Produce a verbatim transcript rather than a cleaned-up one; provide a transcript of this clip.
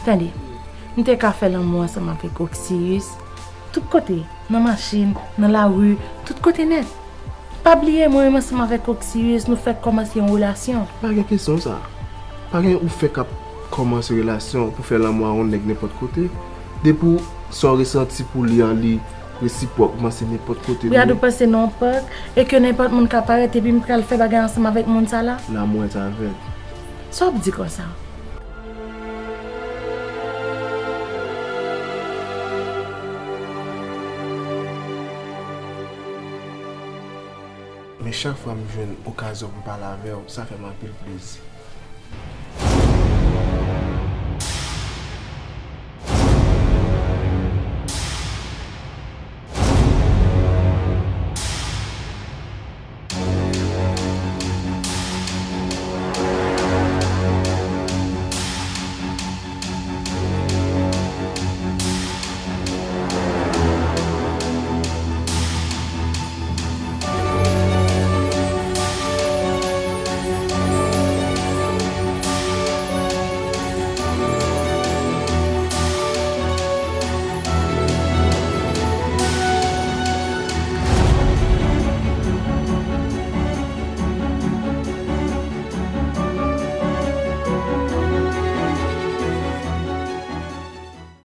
Tande, m te ka fè lanmou ansanm avèk Oksiyis, tout kote, nan machin, nan lari, tout kote nèt. Pa bliye, mwen menm ansanm avèk Oksiyis, nou fèk kòmanse yon relasyon. Pa gen kesyon sa. Pa gen ou fèk ap kòmanse relasyon pou fè lanmou a yon nèg nenpòt kote. Depi w, sa w resanti pou li an, li resipwòk, kòmanse nenpòt kote. Brad, ou panse nan yon pak, e ke nenpòt moun ka parèt, epi m pral fè bagay ansanm avèk moun sa la? Lanmou entravèt. Sa w ap di konsa? Men chak fwa m jwenn okazyon pou m pale avè w, sa fè m anpil plezi.